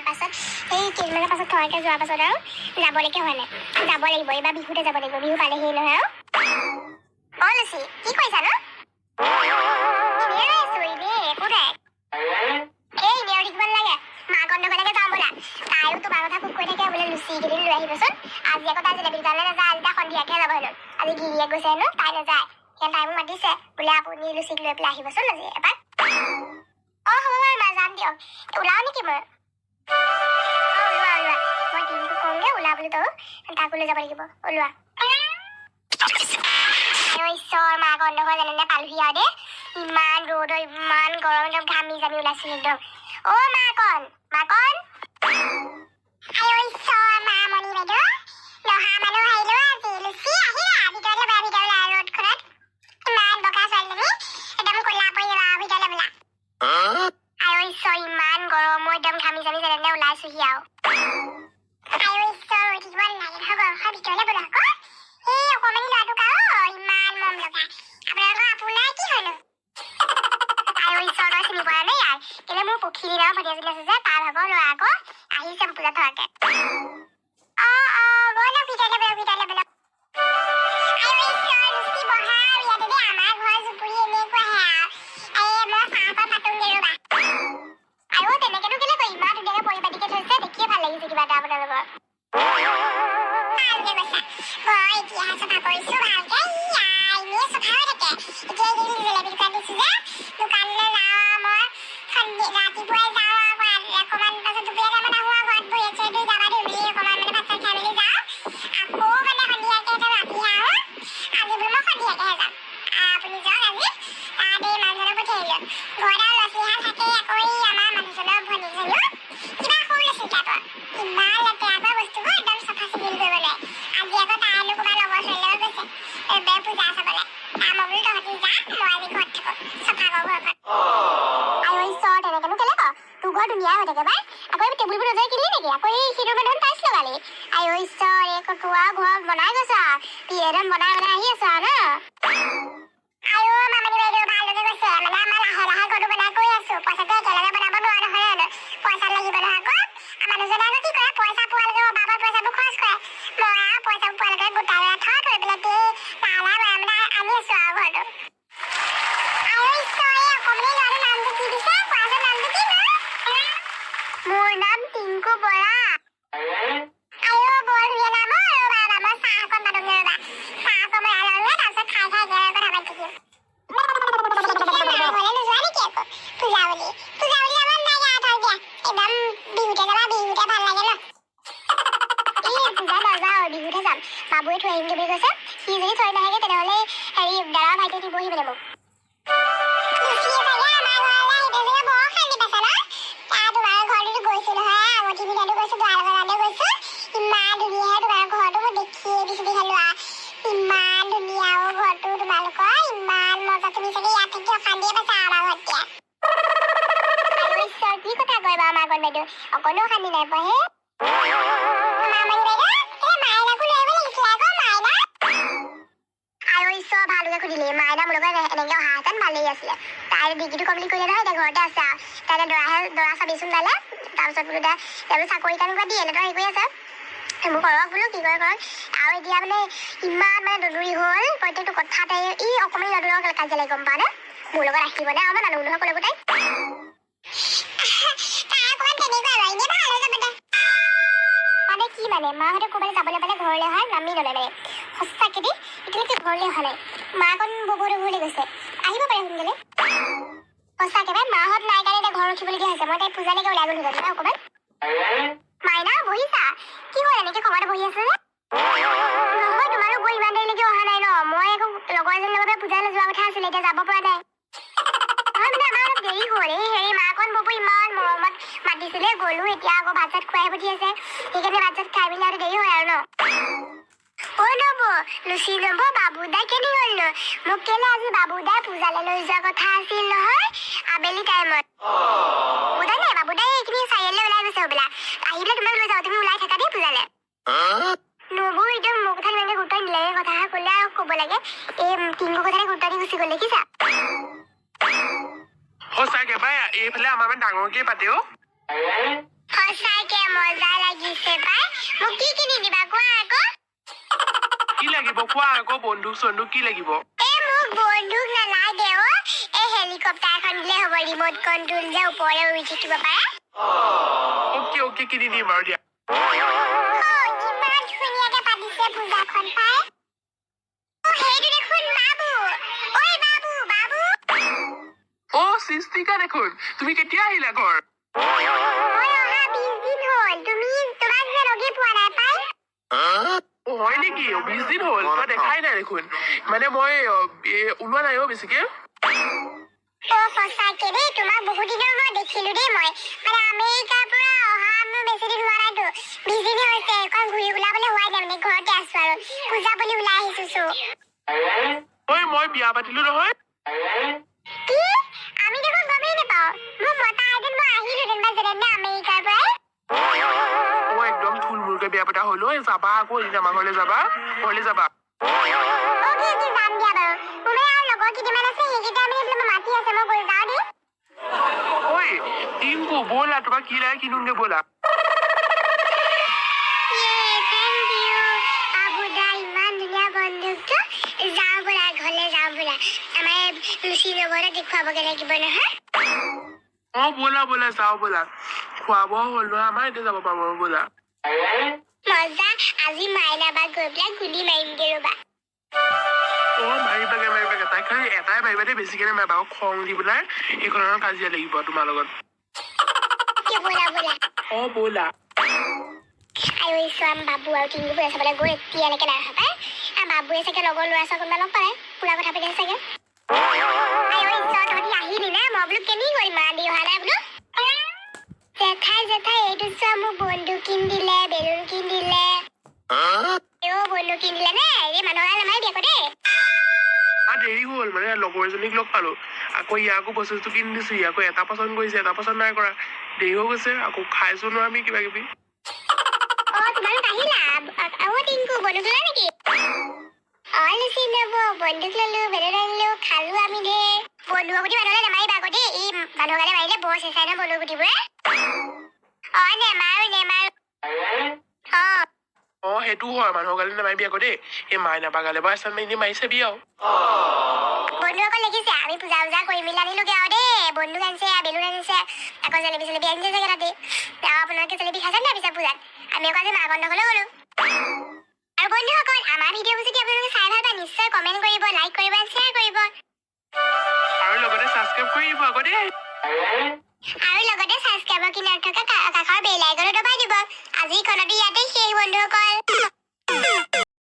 পাছত সেই কেইদিনমানৰ পাছত থকাকৈ যোৱাৰ পাছত আৰু যাবলৈকে হোৱা নাই। যাব লাগিব, এইবাৰ বিহুতে যাব লাগিব। বিহু পালেহি নহয় আৰু। অ লুচি, কি কৰিছা নো? এনেই ৰৈ আছো, এনেই, একো নাই। এই এনেই আৰু থাকিব নালাগে, মাকৰ ঘৰলৈকে যাওঁ ব'লা। তাইও তোমাৰ কথা খুব কৈ থাকে, বোলে লুচি কেইদিন লৈ আহিবচোন। আজি আকৌ তাই জেলেপি দোকানলৈ নাযায়, আজি তাই সন্ধিয়াকেহে যাব হেনো। আজি গিৰিয়েক গৈছে হেনো, তাই নাযায়। সেইকাৰণে তাই মোক মাতিছে, বোলে আপুনি লুচিক লৈ পেলাই আহিবচোন আজি এপাক। অ হ'ব বাৰু মা, যাম দিয়ক। ওলাও নেকি মই? অ ওলোৱা ওলোৱা, মই টিংকুক কওঁগে ওলা বুলি, তই তাকো লৈ যাব লাগিব। ওলোৱা। ঐ ঈশ্বৰ, মাকৰ ঘৰ যেনে পালোহি আৰু দেই। ইমান ৰ'দ, ইমান গৰম, একদম ঘামি জামি ওলাইছো একদম। অ মাকন, মাকন, আই ঈশ্বৰ, মামণি বাইদেউ, নহা মানুহ আহিলো আজি। লুচি, আহিলা? ভিতৰলৈ ব'লা, ভিতৰলৈ। ৰ'দখনত ইমান বগা ছোৱালীজনী একদম ক'লা পৰি যাবা। ভিতৰলৈ ব'লা। আই ঈশ্বৰ, ইমান গৰম, মই একদম ঘামি জামি যেনে তেনে ওলাইছোহি আৰু। আই ঈশ্বৰ, ৰৈ থাকিব নালাগে নহয় গৰমখনৰ, ভিতৰলৈ ব'লা আকৌ। এই অকণমানি ল'ৰাটোক আৰু ইমান মৰম লগা। আপোনালোকৰ আপোনাৰ কি হয়নো? আই ঈশ্বৰ, তই চিনি পোৱা নাই ইয়াৰ কেলে? মোৰ পখিলী নামৰ ভতিজাজনী আছে যে, তাৰ ভাগৰ ল'ৰা আকৌ, আহিছে পূজা থকাকে। অ অ ব'লক ভিতৰলৈ ব'লক, ভিতৰলৈ ব'লক। আই ঈশ্বৰ, লুচি, বহা আৰু ইয়াতে দেই। আমাৰ ঘৰ জুপুৰি এনেকুৱাহে আৰু। এই মই চাহ অকণ পাতোংগে ৰ'বা। আৰু তেনেকেনো কেলে কয়? ইমান ধুনীয়াকে পৰিপাটিকে থৈছে, দেখিয়ে ভাল লাগিছে কিবা এটা আপোনালোকৰ। ভালকে কৈছা। ঘৰ এতিয়াহে চফা কৰিছো ভালকে। ইয়া, এনেই চফা হৈ থাকে। এতিয়া এইকেইদিন জেলেপি দোকান দিছো যে, দোকানলৈ যাওঁ মই ৰাতিপুৱাই যাওঁ, আকৌ অকণমান পাছত দুপৰীয়া টাইমত আহোঁ আৰু ঘৰত ভৰি হাত ধুই, গা পা ধুই মেলি অকণমান মানে ভাত চাত খাই মেলি যাওঁ। আকৌ মানে সন্ধিয়াকে একদম ৰাতিহে আহোঁ। আজি বোলো মই সন্ধিয়াকেহে যাম, আপুনি যাওক আজি। তাত এই মানুহজনক পঠিয়াই দিলোঁ। ঘৰত আৰু ল'ৰা ছোৱালীহাল থাকেই। আকৌ এই আমাৰ মানুহজনৰ ভনীজনীও কিবা সৰু ল'ৰা ছোৱালী টাইপৰ, ইমান লেতেৰা কৰা বস্তুবোৰ, একদম চফা চিকুণ কৰিব নোৱাৰে। আজি আকৌ তাইনো ক'ৰবাত লগৰ ছোৱালীৰ লগত গৈছে এইবাৰ পূজা চাবলৈ। মই বোলো তহঁতি যা, মই আজি ঘৰত থাকোঁ, চফা কৰোঁ ঘৰখন। আৰু ঈশ্বৰ, তেনেকেনো কেলে ক? তোৰ ঘৰ ধুনীয়া হৈ থাকে পাই। আকৌ এই টেবুলবোৰ নজৰি কিনিলি নেকি? আকৌ এই সেইটো দেখোন টাইলছ লগালি। আই ঈশ্বৰ, এই তোৰ আৰু ঘৰ বনাই গৈছ আৰু একদম বনাই বনাই আহি আছ আৰু ন। আইঅ মামণি বাইদেউ, ভালকে কৈছে। মানে আমাৰ লাহে লাহে ঘৰটো বনাই গৈ আছো। পইচাটো একেলগে বনাব নোৱাৰা নহয় জানো? পইচা লাগিব নহয় আকৌ। মানুহজনে আকৌ কি কৰে, পইচা পোৱালৈকে অবাবত পইচাবোৰ খৰচ কৰে। মই আৰু পইচাবোৰ পোৱালৈকে গোটাই গোটাই থৈ থৈ পেলাই লাহে লাহে বনাই মানে আনি আছো আৰু ঘৰটো। আইঅ ঈশ্বৰ, এই অকণমানি ল'ৰাটোৰ নামটো কি দিছে কোৱাচোন? নামটো কি নো? মোৰ নাম টিংকু বৰা। আইঅ বৰ ধুনীয়া নাম অ। ৰ'বা ৰ'বা, মই চাহ অকণ পাতোংগে ৰ'বা। চাহ অকণ বনাই লওঁগে, তাৰপিছত খাই খাই একেলগে কথা পাতি থাকিম। ঘৰলৈ নোযোৱা নেকি আকৌ পূজা বুলি? পূজা বুলি যাব নালাগে আৰু, থওক দিয়া। একদম বিহুতে যাবা, বিহুতে ভাল লাগে ন। এই পূজা নাযাওঁ, বিহুতহে যাম। বাবুৱে থৈ আহিমগে বুলি কৈছে। সি যদি থৈ নাহেগে, তেনেহ'লে হেৰি দাদা ভাইটিয়ে নিবহি মানে মোক। লুচিয়ে চাগে আমাৰ ঘৰলৈ আহিব চাগে, বৰ শান্তি পাইছে ন। তোমাৰ ঘৰটোতো গৈছো নহয়, আঙুঠি পিন্ধাতো গৈছো, দৰা লগা গৈছো। ইমান ধুনীয়া তোমাৰ ঘৰটো, মই দেখিয়ে বিচুতি খালো আৰু। ইমান ধুনীয়া অ ঘৰটো তোমালোকৰ, ইমান মজা। তুমি চাগে ইয়াত থাকি অশান্তিয়ে পাইছা আমাৰ ঘৰত এতিয়া। আৰু ঈশ্বৰ, কি কথা কয় বাৰু মাকন বাইদেউ, অকণো অশান্তি নাই পোৱা হে। মামণি বাইদেউ, এই মাইনাকো লৈ আহিব লাগিছিলে আকৌ, মাইনা। আৰু ঈশ্বৰ, ভালকে সুধিলি। মাইনা মোৰ লগত এনেকে অহাহেঁতেন ভালেই আছিলে। তাই ডিগ্ৰীটো কমপ্লিট কৰিলে নহয়, এতিয়া ঘৰতে আছে আৰু। তাই এতিয়া দৰাহে, দৰা চাবিচোন তালে। তাৰপিছত বোলো এতিয়া চাকৰি কাৰণে কিবা দিয়ে হেৰি কৰি আছে। সেইবোৰ কৰক বোলো, কি কৰে কৰক আৰু। এতিয়া মানে ইমান মানে দদুৰি হ'ল, প্ৰত্যেকটো কথাতে ই অকণমানি ল'ৰাটোৰ লগত কাজিয়া লাগি, গম পাৱ নে? মোৰ লগত আহিবনে আৰু মই নানো নহয় ক'লৈকো তাইক। তাই অকণমান তেনেকুৱা আৰু, এনেই ভাল হৈ যাব দে। মানে কি মানে, মাহঁতে ক'ৰবালৈ যাবলৈ পালে ঘৰলৈ অহা নামেই নলয় মানে। সঁচাকে দেই, এতিয়ালৈকে ঘৰলৈ অহা নাই। মাকণ ববৌহঁতৰ ঘৰলৈ গৈছে, আহিব পাৰে সোনকালে। সঁচাকে পাই, মাহঁত নাই কাৰণে এতিয়া ঘৰ ৰখিবলগীয়া হৈছে। মই তাই পূজালৈকে ওলাই গ'লো পাই অকণমান। মাইনা, বহিছা? কি হ'ল, এনেকে খঙতে বহি আছে যে? নহয়, তোমালোক গৈ ইমান দেৰিলৈকে অহা নাই ন। মই আকৌ লগৰ এজনীৰ লগতে পূজালৈ যোৱা কথা আছিলে, এতিয়া যাব পৰা নাই। নহয় মানে আমাৰ অলপ দেৰি হ'ল। এই হেৰি মাকণ ববৌ ইমান মৰমত মাতিছিলে, গ'লো। এতিয়া আকৌ ভাত চাত খুৱাই পঠিয়াইছে, সেইকাৰণে ভাত চাত খাই মেলি আৰু দেৰি হয় আৰু ন। অ নবৌ, লুচি নবৌ, বাবুদা কেনি গ'লনো? মোক কেলে আজি বাবুদাই পূজালৈ লৈ যোৱা কথা আছিল নহয় আবেলি টাইমত। বাবুদা নাই? বাবুদাই এইখিনি চাৰিআলিলৈ ওলাই গৈছে হ'বলা। আহি পেলাই তোমাক লৈ যাব। তুমি ওলাই থাকা দেই পূজালে। নবৌ একদম মোৰ কথাত ইমানকে গুৰুত্ব নিদিলে। কথা ক'লে আৰু ক'ব লাগে, এই টিংকু কথাতে গুৰুত্ব দি গুচি গ'ল, দেখিছা? সঁচাকে পাই, এইফালে আমাৰ মানে ডাঙৰকে পাতে অ। সঁচাকে। সঁচাকে মজা লাগিছে পাই। মোক কি কিনি দিবা কোৱা আকৌ? কি লাগিব কোৱা আকৌ? বন্দুক চন্দুক কি লাগিব? এই মোক বন্দুক নালাগে অ'। এই হেলিকপ্টাৰ এখন দিলে হ'ব, ৰিম'ট কণ্ট্ৰল যে ওপৰলৈ উৰি থাকিব পাৰে। অ'কে অ'কে, কিনি দিম বাৰু দিয়া। অ, কিমান ধুনীয়াকে পাতিছে পূজাখন পাই। অ, সেইটো দেখোন বাবু। ঐ বাবু, বাবু। অ সৃষ্টিকা দেখোন, তুমি কেতিয়া আহিলা ঘৰ? মই অহা 20 দিন হ'ল। তোমাক যে লগেই পোৱা নাই পাই। অ হয় নেকি? 20 দিন হ'ল, তই দেখাই নাই দেখোন। মানে মই ওলোৱা নাই অ বেছিকে। অ সঁচাকে দেই, তোমাক বহুত দিনৰ মূৰত দেখিলো দেই। মই মানে আমেৰিকাৰ পৰা অহা মোৰ বেছি দিন হোৱা নাইতো, 20 দিনে হৈছে। এখন ঘূৰি ওলাবলৈ হোৱাই নাই, মানে ঘৰতে আছো আৰু পূজা বুলি ওলাই আহিছো চো। ঐ, মই বিয়া পাতিলো নহয়। কি? আমি দেখোন গমেই নাপাওঁ। মোক মতাহেঁতেন মই আহিলোহেঁতেন বা যেনে তেনে আমেৰিকাৰ পৰাই। মই একদম থুলমূলকে বিয়া পতা হলো। এই যাবা আকৌ এদিন আমাৰ ঘৰলৈ যাবা, ঘৰলৈ যাবা। অ'কে অ'কে, যাম দিয়া বাৰু। মোৰ মানে আৰু লগৰ কেইটামান আছে, সেইকেইটা মানে এইফালে মাতি আছে, মই গৈ যাওঁ দেই। ঐ টিংকু, ব'লা, তোমাক কি লাগে কিনোগে ব'লা। ইয়ে, thank U আবুদা, ইমান ধুনীয়া বন্দুকটো। যাওঁ ব'লা, ঘৰলৈ যাওঁ ব'লা। আমাৰ লুচি নবৌহঁতক দেখুৱাবগৈ লাগিব নহয়। অ ব'লা ব'লা, যাওঁ ব'লা। খোৱা বোৱা হ'ল নহয় আমাৰ, এতিয়া যাব পাৰো আৰু, ব'লা। মজা, আজি মাইনা বাক গৈ পেলাই গুলি মাৰিমগে ৰ'বা। অ মাৰিবাগে মাৰিবাগে, তাইক খালি এটাই মাৰিবা দেই, বেছিকে নামাৰিবা আকৌ, খং দি পেলাই এইখনৰ কাজিয়া লাগিব তোমাৰ লগত। কি, ব'লা ব'লা। অ ব'লা। আৰু এই চোৱা, বাবু আৰু টিংকু পূজা চাবলৈ গৈ এতিয়ালৈকে নাই অহা পাই। বাবুৱে চাগে লগৰ ল'ৰা ছোৱালী কোনোবা লগ পালে, পুৰা কথা পাতি আছে চাগে। আই ঐ ঈশ্বৰ, তহঁতি আহিলি না? মই বোলো কেনি গ'ল, ইমান দেৰি অহা নাই বোলো। জেঠাই জেঠাই, এইটো চোৱা, মোক বন্দুক কিনি দিলে, বেলুন কিনি দিলে। অ বন্দুক কিনি দিলে নে? এই মানুহৰ গালে নামাৰিবি আকৌ দেই। দেৰি হ'ল, মানে লগৰ এজনীক লগ পালো আকৌ, ইয়াকো বস্তু কিনি দিছো। ই আকৌ এটা পচন্দ কৰিছে, এটা পচন্দ নাই কৰা, দেৰি হৈ গৈছে। আকৌ খাইছো নহয় আমি কিবা কিবি। অ তোমালোক আহিলা? অ টিংকু, বন্দুক ল'লা নেকি? অ লুচি নবৌ, বন্দুক ললো, বেলুন আনিলো, খালো আমি ঢেৰ। বন্দুকৰ গুটি মানুহলে নামাৰিবা আকৌ দেই। এই মানুহৰ গালে মাৰিলে বৰ চেঁচাই নহয় বন্দুকৰ গুটিবোৰে। অ নেমাৰো নেমাৰো অ। অ সেইটো হয়, মানুহৰ গালে নামাৰিবি আকৌ দেই। এই মাইনা বাগালে বাৰু এচান এনেই মাৰি চাবি আৰু। বন্ধুসকল, দেখিছে, আমি পূজা উজা কৰি মেলি আনিলোগে আৰু দেই। বন্দুক আনিছে, বেলুন আনিছে, আকৌ জেলেপি চেলেপি আনিছে চাগে তাতে। আৰু আপোনালোকে জেলেপি খাইছে নাই পিছে পূজাত? আমি আকৌ আজি মাকহঁতৰ ঘৰলৈ গ'লো। আৰু বন্ধুসকল, আমাৰ ভিডিঅ'বোৰ যদি আপোনালোকে চাই ভাল পায়, নিশ্চয় কমেণ্ট কৰিব, লাইক কৰিব, শ্বেয়াৰ কৰিব। আৰু লগতে ছাবস্ক্ৰাইব কৰি দিব আকৌ দেই। আৰু লগতে ছাবস্ক্ৰাইবৰ কিনাৰত থকা কাষৰ বেল আইকনো দবাই দিব। আজিৰ খনতো ইয়াতে শেষ বন্ধুসকল।